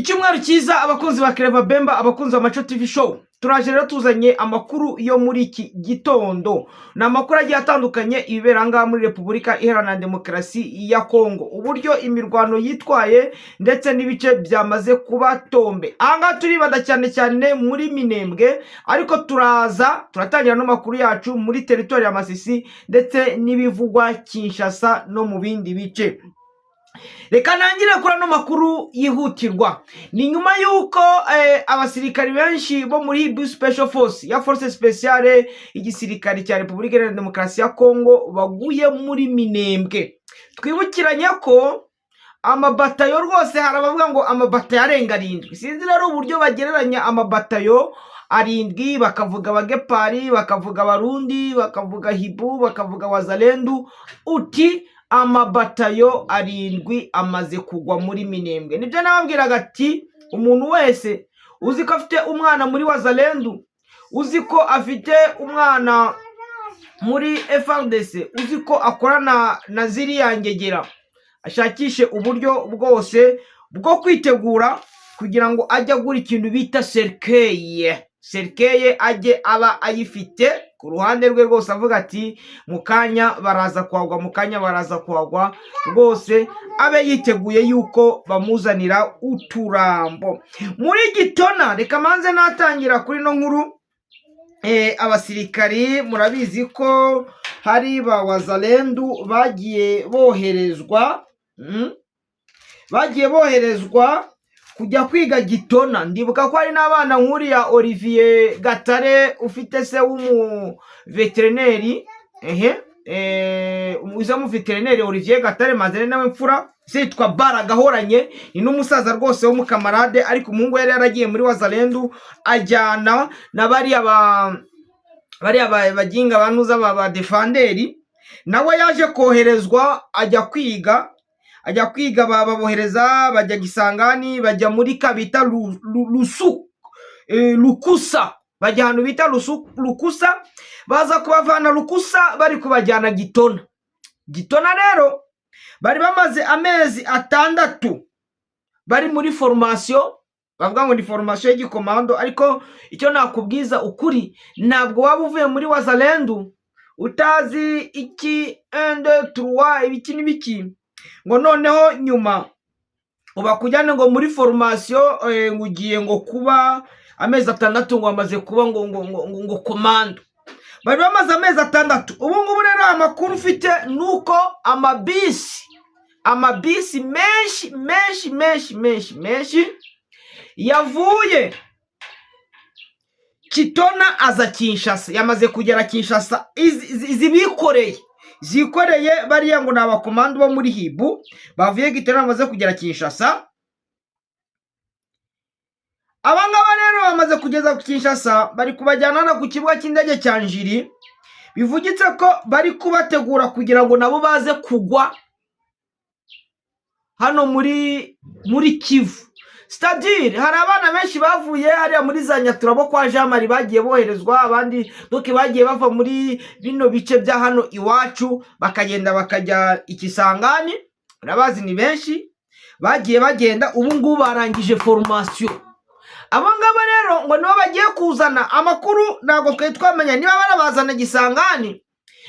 Icyumweru cyiza, abakunzi ba Kereva Bemba, abakunzi ba Maco TV Show. Turaje rero tuzanye amakuru yo muri iki gitondo. Ni amakuru agiye atandukanye, ibibera ngaha muri Repubulika Iharanira Demokarasi ya Kongo, uburyo imirwano yitwaye ndetse n'ibice byamaze kuba tombe. Aha ngaha turibanda cyane cyane muri Minembwe, ariko turaza turatangira n'amakuru yacu muri teritwari ya Masisi ndetse n'ibivugwa Kinshasa no mu bindi bice. Reka ntangire kuri ano makuru yihutirwa. Ni nyuma y'uko abasirikari benshi bo muri Hibu Special Force ya Force Speciale y'igisirikare cya Repubulika Iharanira Demokarasi ya Kongo baguye muri Minembwe. Twibukiranye ko amabatayo rwose, hari abavuga ngo amabatayo arenga 7. Sinzi rero uburyo bagereranya amabatayo 7, bakavuga abagepari, bakavuga abarundi, bakavuga Hibu, bakavuga Wazalendu, uti amabatayo 7 amaze kugwa muri Minembwe. Nibyo nababwiraga ati umuntu wese uzi ko afite umwana muri Wazalendu, uzi ko afite umwana muri FARDC, uzi ko akorana na ziriya ngegera, ashakishe uburyo bwose bwo kwitegura kugira ngo ajye agura ikintu bita cercueil. Cercueil ajye aba ayifite ku ruhande rwe rwose, avuga ati mu kanya baraza kuhagwa, mu kanya baraza kuhagwa rwose, abe yiteguye yuko bamuzanira uturambo. Muri Gitona, reka manze natangira kuri no nkuru. Abasirikari murabizi ko hari ba Wazalendu bagiye boherezwa, bagiye boherezwa kujya kwiga Gitona. Ndibuka ko hari n'abana nk'uriya Olivier Gatare ufite se w'umuveterineri, ehe, uza muveterineri Olivier Gatare Mazene, nawe mfura se yitwa Baragahoranye, ni n'umusaza rwose w'umukamarade, ariko umuhungu yari yaragiye muri Wazalendu ajyana na bariya ba bariya baginga banuza ba defanderi. Nawe yaje koherezwa ajya kwiga, babohereza bajya Gisangani, bajya muri ka bita Lusu, Lukusa, bajya ahantu bita Lukusa, baza kubavana Lukusa bari kubajyana Gitona. Gitona rero bari bamaze amezi 6 bari muri formation, bavuga ngo ni formation y'igikomando. Ariko icyo nakubwiza ukuri, ntabwo waba uvuye muri Wazalendu utazi iki un deux trois ibiki n'ibiki, ngo noneho nyuma ubakujyane ngo muri formation, ngo ugiye ngo kuba amezi 6 ngo wamaze kuba ngo komando. Bari bamaze amezi 6. Ubu ngubu rero amakuru ufite ni uko amabisi menshi menshi menshi menshi menshi yavuye Kitona aza Kinshasa, yamaze kugera Kinshasa. Izi bikoreye zikoreye bariya ngo ni abakomando bo muri Hibu bavuye Gitona, bamaze kugera Kinshasa. Aba ngaba rero bamaze kugeza ku Kinshasa, bari kubajyana hano ku kibuga cy'indege cya Njiri. Bivugitse ko bari kubategura kugira ngo nabo baze kugwa hano muri Kivu. C'est-à-dire hari abana benshi bavuye hariya muri za Nyatura bo kwa Jean Marie bagiye boherezwa, abandi doke bagiye bava muri bino bice bya hano iwacu bakagenda bakajya ikisangani. Urabazi ni benshi bagiye bagenda, ubu ngubu barangije formation. Abo ngabo rero ngo nibo bagiye kuzana amakuru. Ntabwo twari twamenya niba barabazana Gisangani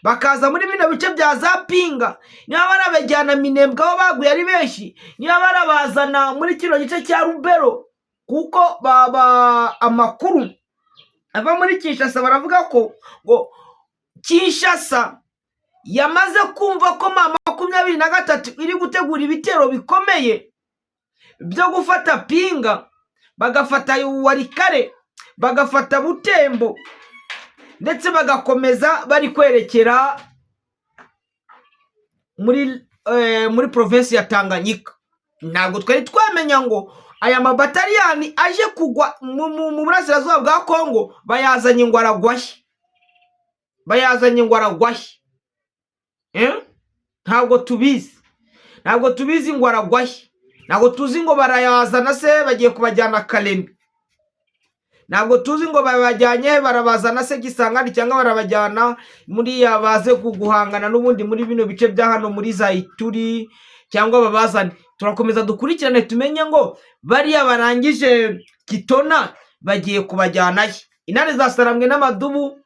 bakaza muri bino bice bya za Pinga, niba barabajyana Minembwe aho baguye ari benshi, niba barabazana muri kino gice cya Rubero, kuko baba amakuru ava muri Kinshasa baravuga ko ngo Kinshasa yamaze kumva ko M23 iri gutegura ibitero bikomeye byo gufata Pinga, bagafata Warikare, bagafata Butembo, ndetse bagakomeza bari kwerekera muri provinsi ya Tanganyika. Ntabwo twari twamenya ngo aya mabataliyani aje kugwa mu burasirazuba bwa Kongo bayazanye ngo aragwahe, bayazanye ngo aragwahe? Eh? Ntabwo tubizi, ntabwo tubizi ngo aragwahe. Ntabwo tuzi ngo barayazana se bagiye kubajyana Kalemi, ntabwo tuzi ngo babajyanye barabazana se Gisangani, cyangwa barabajyana muri ya baze guhangana n'ubundi muri bino bice bya hano muri za Ituri, cyangwa babazane. Turakomeza dukurikirane tumenye ngo bariya barangije Kitona bagiye kubajyanayo. Intare za Sarambwe n'amadubu,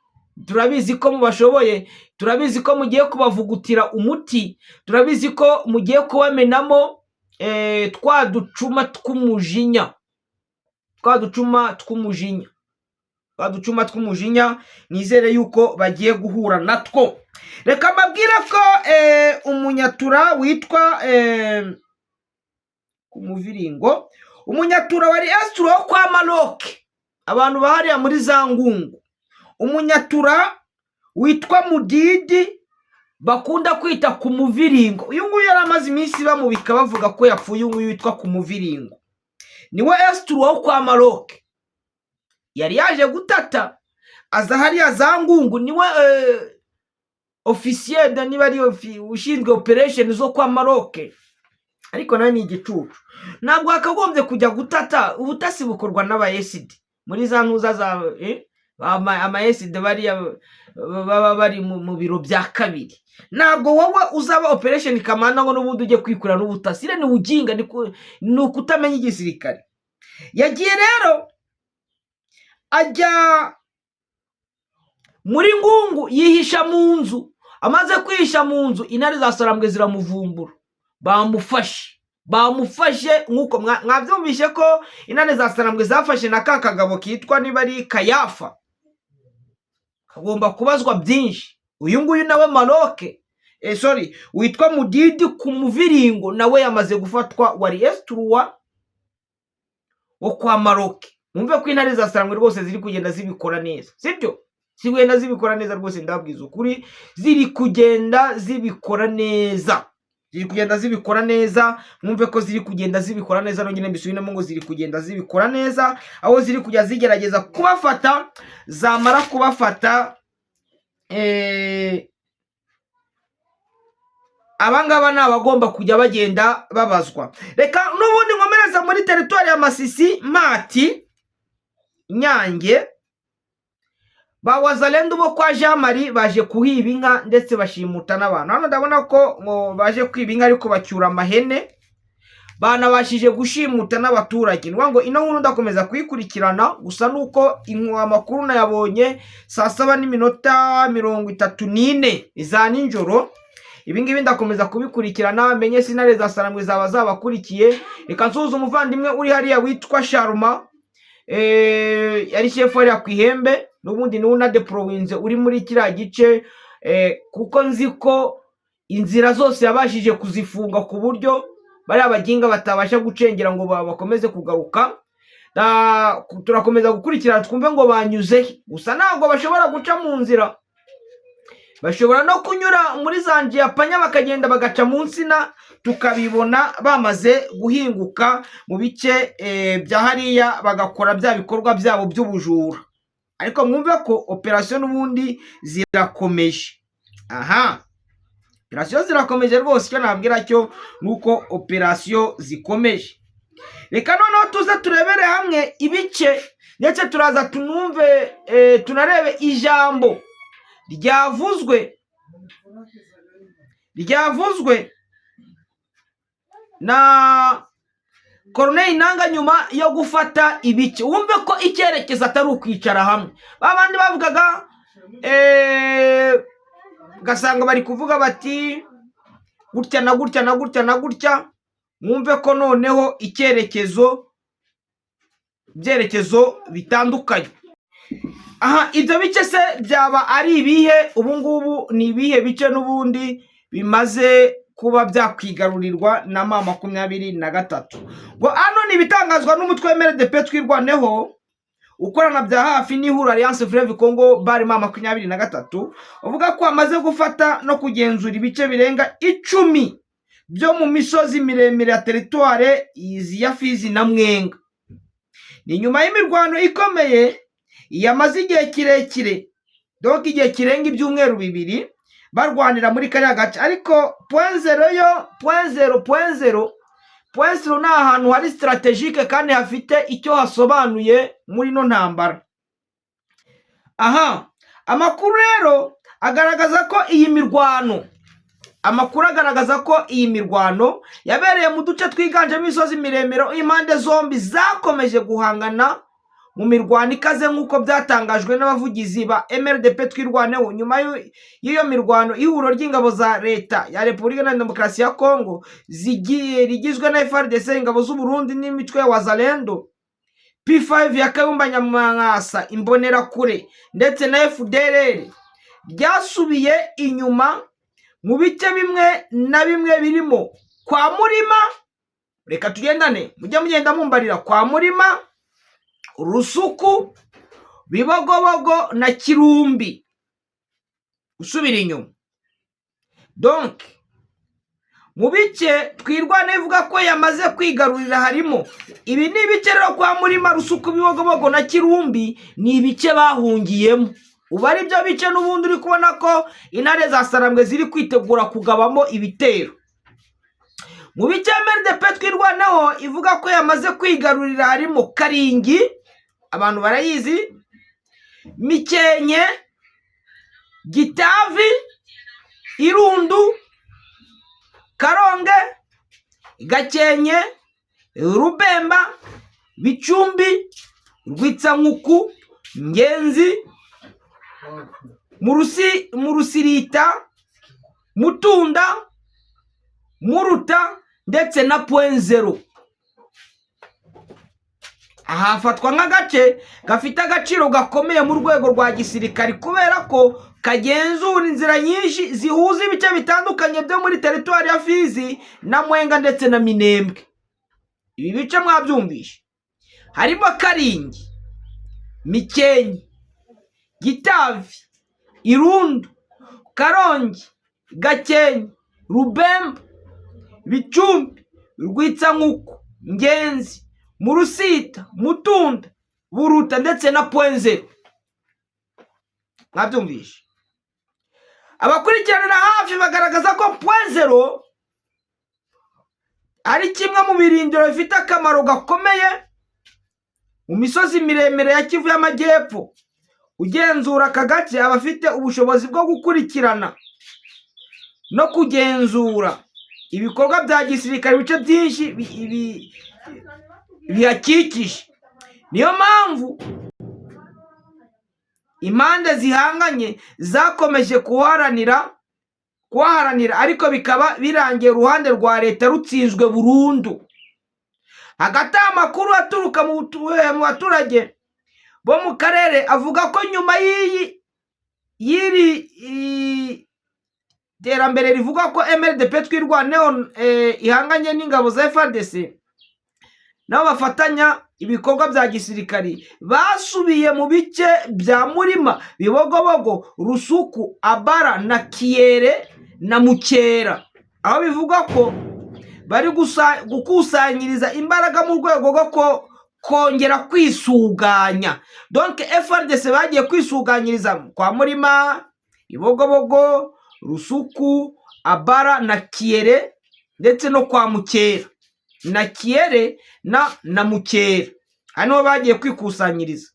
turabizi ko mubashoboye, turabizi ko mugiye kubavugutira umuti, turabizi ko mugiye kubamenamo twa ducuma tw'umujinya, twa ducuma tw'umujinya, twa ducuma tw'umujinya. Nizere yuko bagiye guhura natwo. Reka mbabwire ko umunyatura witwa ku muviringo, umunyatura wari esituro wo kwa Maroke, abantu bahariya muri za Ngungu, umunyatura witwa Mudidi bakunda kwita ku muviringo, uyu nguyu yari amaze iminsi bamubika bavuga ko yapfuye. Uyu nguyu witwa ku muviringo niwe esituro wo kwa Maroke, yari yaje gutata, aza hariya za Ngungu, niwe officier, niba ari ushinzwe operation zo kwa Maroke, ariko nawe ni igicucu. Ntabwo wakagombye kujya gutata. Ubutasi bukorwa n'aba SD muri za ntuza za ama SD, bariya baba bari mu biro bya kabiri. Ntabwo wowe uzaba operation commander ngo n'ubundi ujye kwikorera n'ubutasi. Iriya ni ujinga, ni ukutamenya igisirikare. Yagiye rero ajya muri Ngungu, yihisha mu nzu. Amaze kwihisha mu nzu, intare za Sarambwe ziramuvumbura, bamufashe, bamufashe. Nk'uko mwabyumvishe ko intare za Sarambwe zafashe na ka kagabo kitwa niba ari Kayafa, kagomba kubazwa byinshi. Uyu nguyu nawe Maroke, sorry, witwa Mudidi ku muviringo, nawe yamaze gufatwa, wari esituruwa wo kwa Maroke. Mwumve ko intare za Sarambwe rwose ziri kugenda zibikora neza, sibyo? Ziri kugenda zibikora neza rwose, ndababwiza ukuri, ziri kugenda zibikora neza, ziri kugenda zibikora neza. Mwumve ko ziri kugenda zibikora neza. Nongere mbisubiremo ngo ziri kugenda zibikora neza, aho ziri kujya zigerageza kubafata, zamara kubafata, abangaba ni abagomba kujya bagenda babazwa. Reka n'ubundi nkomereza muri teritwari ya Masisi, Mati Nyange. Ba Wazalendo bo kwa Jean Marie baje kuhiba inka ndetse bashimuta n'abantu. Hano ndabona ko ngo baje kwiba inka ariko bacyura amahene, banabashije gushimuta n'abaturage. Ni ukuvuga ngo ino nkuru ndakomeza kuyikurikirana, gusa nuko amakuru nayabonye saa 7:34 za nijoro. Ibi ngibi ndakomeza kubikurikirana menye se intare za Sarambwe zaba zabakurikiye. Reka nsuhuze umuvandimwe uri hariya witwa Sharuma, yari shefu hariya ku Ihembe, n'ubundi niwe unadeporowinze uri muri kiriya gice, kuko nzi ko inzira zose yabashije kuzifunga ku buryo bariya baginga batabasha gucengera ngo bakomeze kugaruka. Turakomeza gukurikirana twumve ngo banyuze he. Gusa ntabwo bashobora guca mu nzira, bashobora no kunyura muri za njiyapanya bakagenda bagaca mu nsina, tukabibona bamaze guhinguka mu bice bya hariya, bagakora bya bikorwa byabo by'ubujura. Ariko mwumve ko operasiyo n'ubundi zirakomeje. Aha operasiyo zirakomeje rwose, icyo nabwira cyo ni uko operasiyo zikomeje. Reka noneho tuze turebere hamwe ibice, ndetse turaza tunumve, tunarebe ijambo ryavuzwe na Corneille Nanga nyuma yo gufata ibice. Wumve ko icyerekezo atari ukwicara hamwe ba bandi bavugaga, ugasanga bari kuvuga bati gutya na gutya na gutya na gutya. Mwumve ko noneho icyerekezo, ibyerekezo bitandukanye. Aha ibyo bice se byaba ari ibihe? Ubu ngubu ni ibihe bice n'ubundi bimaze kuba byakwigarurirwa na M23? Ngo hano ni ibitangazwa n'umutwe wa MRDP Twirwaneho ukorana bya hafi n'ihuriro Alliance Fleuve Congo bari M23, uvuga ko amaze gufata no kugenzura ibice birenga 10 byo mu misozi miremire ya teritware ya Fizi na Mwenga. Ni nyuma y'imirwano ikomeye yamaze igihe kirekire, donc igihe kirenga ibyumweru 2 barwanira muri kariya gace. Ariko Point Zéro yo, Point Zéro, Point Zéro, Point Zéro ni ahantu hari stratégique kandi hafite icyo hasobanuye muri ino ntambara. Aha amakuru rero agaragaza ko iyi mirwano Amakuru agaragaza ko iyi mirwano yabereye mu duce twiganjemo imisozi miremire, aho impande zombi zakomeje guhangana mu mirwano ikaze, nk'uko byatangajwe n'abavugizi ba MRDP Twirwaneho. Nyuma y'iyo mirwano, ihuriro ry'ingabo za Leta ya Repubulika Iharanira Demokarasi ya Kongo zigiye rigizwe na FARDC, ingabo z'u Burundi n'imitwe ya Wazalendo, P5 ya Kayumba Nyamwasa, Imbonerakure ndetse na FDLR, ryasubiye inyuma mu bice bimwe na bimwe birimo kwa Murima. Reka tugendane, mujye mugenda mumbarira: kwa Murima, Rusuku, Bibogobogo na Kirumbi. Gusubira inyuma donc mu bice Twirwana ivuga ko yamaze kwigarurira harimo ibi. Ni ibice rero: kwa Murima, Rusuku, Bibogobogo na Kirumbi, ni ibice bahungiyemo. Ubu ari byo bice n'ubundi uri kubona ko intare za Sarambwe ziri kwitegura kugabamo ibitero. Mu bice MRDP Twirwanaho ivuga ko yamaze kwigarurira harimo Karingi, abantu barayizi, Mikenke, Gitavi, Irundu, Karonge, Gakenke, Rubemba, Bicumbi, Rwitsankuku, Ngenzi, Murusirita, Mutunda, Muruta ndetse na Point Zéro. Aha hafatwa nk'agace gafite agaciro gakomeye mu rwego rwa gisirikari, kubera ko kagenzura inzira nyinshi zihuza ibice bitandukanye byo muri teritwari ya Fizi na Mwenga ndetse na Minembwe. Ibi bice mwabyumvishe, harimo Karingi, Mikenke, Gitavi, Irundu, Karongi, Gakenke, Rubemba, Bicumbi, Rwitsankuku, Ngenzi, Murusita, Mutunda, Buruta ndetse na Point Zéro. Mwabyumvishe. Abakurikiranira hafi bagaragaza ko Point Zéro ari kimwe mu birindiro bifite akamaro gakomeye mu misozi miremire ya Kivu y'Amajyepfo. Ugenzura aka gace aba afite ubushobozi bwo gukurikirana no kugenzura ibikorwa bya gisirikare ibice byinshi bihakikije. Niyo mpamvu impande zihanganye zakomeje kuhaharanira, ariko bikaba birangiye uruhande rwa leta rutsinzwe burundu. Hagati aho, amakuru aturuka mu baturage bo mu karere avuga ko nyuma y'iri terambere rivuga ko MRDP Twirwaneho ihanganye n'ingabo za FARDC nabo bafatanya ibikorwa bya gisirikari, basubiye mu bice bya Murima, Bibogobogo, Rusuku, Abara na Kiyere na Mukera, aho bivugwa ko bari gukusanyiriza imbaraga mu rwego rwo kongera kwisuganya. Donc FARDC bagiye kwisuganyiriza kwa Murima, Ibogobogo, Rusuku, Abara na Kiyere ndetse no kwa Mukera na Kiyere na Mukera. Hano bagiye kwikusanyiriza.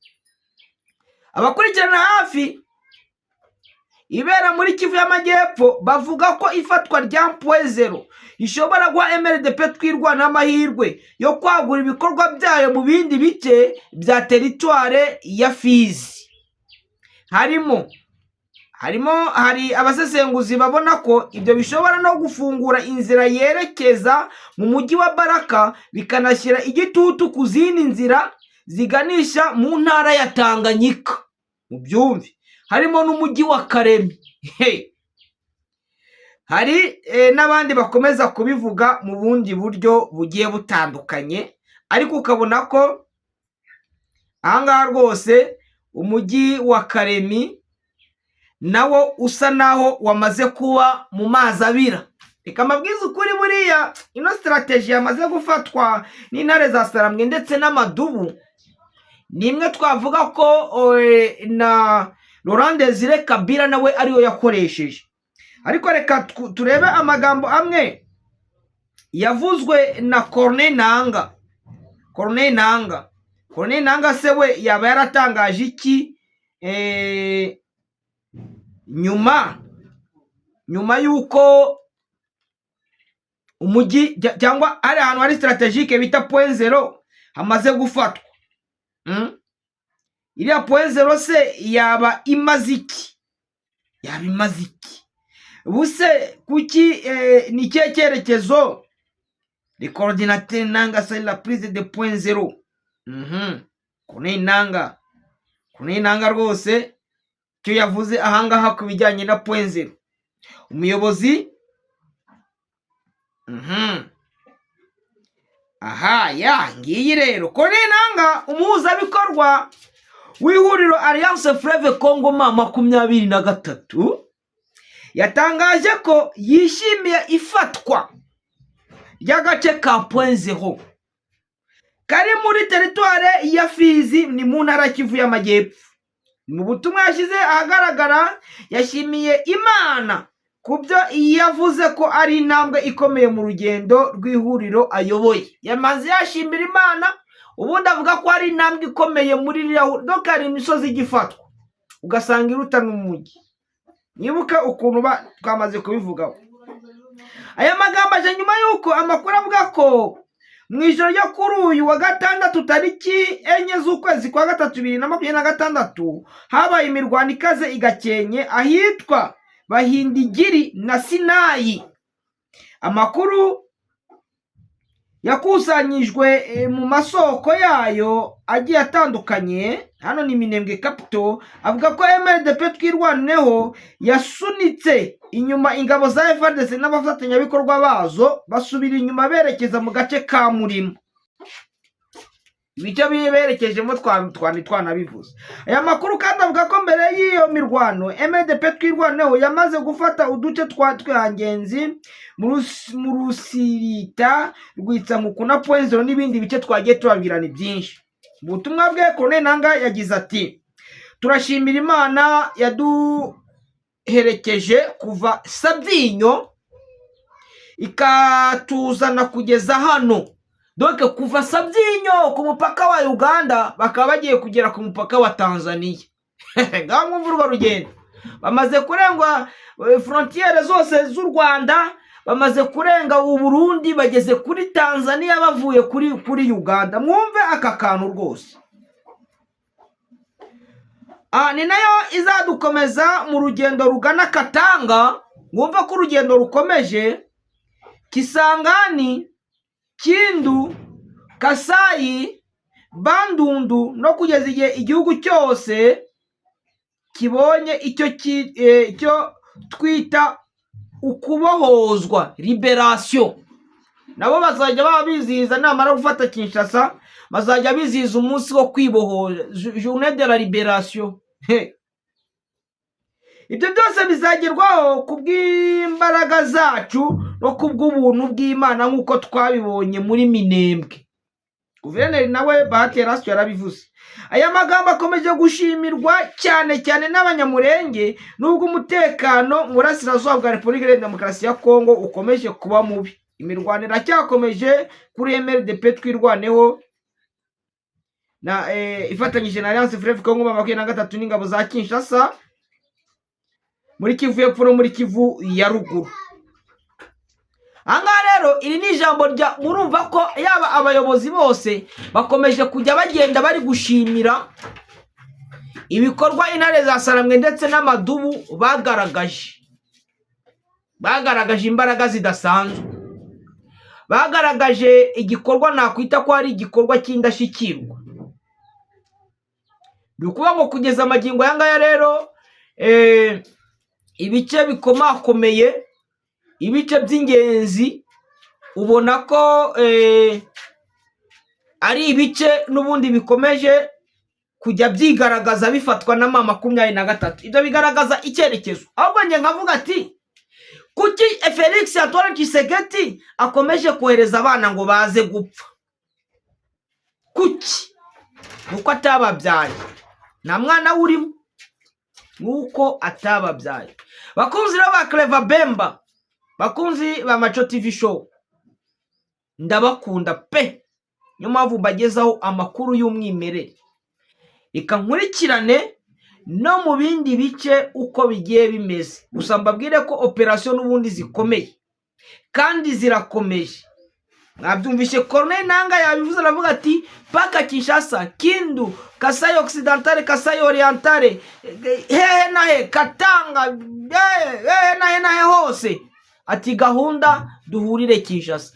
Abakurikirana hafi ibera muri Kivu y'Amajyepfo bavuga ko ifatwa rya Point Zéro ishobora guha MRDP Twirwana amahirwe yo kwagura ibikorwa byayo mu bindi bice bya teritware ya Fizi. Harimo hari abasesenguzi babona ko ibyo bishobora no gufungura inzira yerekeza mu mujyi wa Baraka, bikanashyira igitutu ku zindi nzira ziganisha mu ntara ya Tanganyika. Mu byumve, harimo n'umujyi wa Karemi. Hey! Hari n'abandi bakomeza kubivuga mu bundi buryo bugiye butandukanye, ariko ukabona ko ahangaha rwose umujyi wa Karemi nawo usa naho wamaze kuba mu mazi abira. Reka mbabwize ukuri, buriya ino stratégie yamaze gufatwa n'intare za Sarambwe ndetse n'amadubu ni imwe twavuga ko na Laurent Desire Kabila nawe ariyo yakoresheje. Ariko reka turebe amagambo amwe yavuzwe na Corneille Nanga. Corneille Nanga se we yaba yaratangaje iki nyuma y'uko Umujyi cyangwa hari ahantu hari stratégique bita Point Zéro hamaze gufatwa. Iriya Point Zéro se yaba imaze iki? Yaba imaze iki? Ubuse kuki ni ikihe cyerekezo? Le coordinateur Nanga salue la prise de Point Zéro. Corneille Nanga, Corneille Nanga rwose icyo yavuze ahangaha ku bijyanye na Point Zéro, umuyobozi. Aha ya ngiyi rero, Corneille Nanga, umuhuzabikorwa w'ihuriro Alliance Fleuve Congo M23, yatangaje ko yishimiye ifatwa ry'agace ka Point Zéro kari muri teritware ya Fizi, ni mu ntara Kivu y'Amajyepfo. Mu butumwa yashyize ahagaragara, yashimiye Imana ku byo yavuze ko ari intambwe ikomeye mu rugendo rw'ihuriro ayoboye. Yamaze yashimira Imana, ubundi avuga ko ari intambwe ikomeye muri ririya huriro. Hari imisozi igifatwa ugasanga iruta n'umujyi. Mwibuke ukuntu twamaze kubivugaho. Aya magambo aje nyuma y'uko amakuru avuga ko mu ijoro ryo kuri uyu wa gatandatu, tariki 4 z'ukwezi kwa gatatu 2026, habaye imirwano ikaze i Gakenke ahitwa Bahindigiri na Sinayi. Amakuru yakusanyijwe mu masoko yayo agiye atandukanye hano ni Minembwe Capital avuga ko MRDP Twirwaneho yasunitse inyuma ingabo za FARDC n'abafatanyabikorwa bazo, basubira inyuma berekeza mu gace ka Murima. Ibice berekejemo twari twanabivuze. Aya makuru kandi avuga ko mbere y'iyo mirwano, MRDP Twirwaneho yamaze gufata uduce twa Twangenzi, mu Rusirita, Rwitsankuku na Point Zéro n'ibindi bice twagiye tubabwira ni byinshi. Mu butumwa bwe, Corneille Nanga yagize ati: "Turashimira Imana yaduherekeje kuva Sabyinyo ikatuzana kugeza hano." Donc kuva Sabyinyo ku mupaka wa Uganda, bakaba bagiye kugera ku mupaka wa Tanzania. Ngaho mwumva urwo rugendo. Bamaze kurengwa frontières zose z'u Rwanda, bamaze kurenga u Burundi, bageze kuri Tanzania bavuye kuri Uganda. Mwumve aka kantu rwose. Ni nayo izadukomeza mu rugendo rugana Katanga. Mwumve ko urugendo rukomeje: Kisangani, Kindu, Kasayi, Bandundu, no kugeza igihe igihugu cyose kibonye icyo twita ukubohozwa, libération. Nabo bazajya baba bizihiza, namara gufata Kinshasa bazajya bizihiza umunsi wo kwibohora, journée de la libération. He. Ibyo byose bizagerwaho ku bw'imbaraga zacu no ku bw'ubuntu bw'Imana, nk'uko twabibonye muri Minembwe. Guverineri nawe Bahati Erasto yarabivuze. Aya magambo akomeje gushimirwa cyane cyane n'Abanyamurenge, nubwo umutekano mu burasirazuba bwa Repubulika Iharanira Demokarasi ya Kongo ukomeje kuba mubi. Imirwano iracyakomeje kuri MRDP Twirwaneho na ifatanyije na Alliance Fleuve Congo M23 n'ingabo za Kinshasa muri Kivu y'Epfo no muri Kivu ya Ruguru. Ahangaha rero iri ni ijambo rya, murumva ko yaba abayobozi bose bakomeje kujya bagenda bari gushimira ibikorwa intare za Sarambwe ndetse n'amadubu bagaragaje. Bagaragaje imbaraga zidasanzwe, bagaragaje igikorwa nakwita ko ari igikorwa cy'indashyikirwa. Ni ukuvuga ngo kugeza amagingo aya ngaya rero, ibice bikomakomeye, ibice by'ingenzi, ubona ko ari ibice n'ubundi bikomeje kujya byigaragaza bifatwa na M23. Ibyo bigaragaza icyerekezo. Ahubwo njye nkavuga ati: kuki Felix Antoine Tshisekedi akomeje kohereza abana ngo baze gupfa? Kuki? Nuko atababyaye, nta mwana we urimo, nuko atababyaye. Bakunzi rero ba Clever Bemba, bakunzi ba Maco TV Show, ndabakunda pe. Niyo mpamvu mbagezaho amakuru y'umwimerere. Reka nkurikirane no mu bindi bice uko bigiye bimeze. Gusa mbabwire ko opération n'ubundi zikomeye. Kandi zirakomeje. Mwabyumvishe, Corneille Nanga yabivuze, aravuga ati paka Kinshasa, Kindu, Kasai Occidental, Kasai Oriental, hehe na he, Katanga, hehe na he na he hose, ati gahunda duhurire Kinshasa.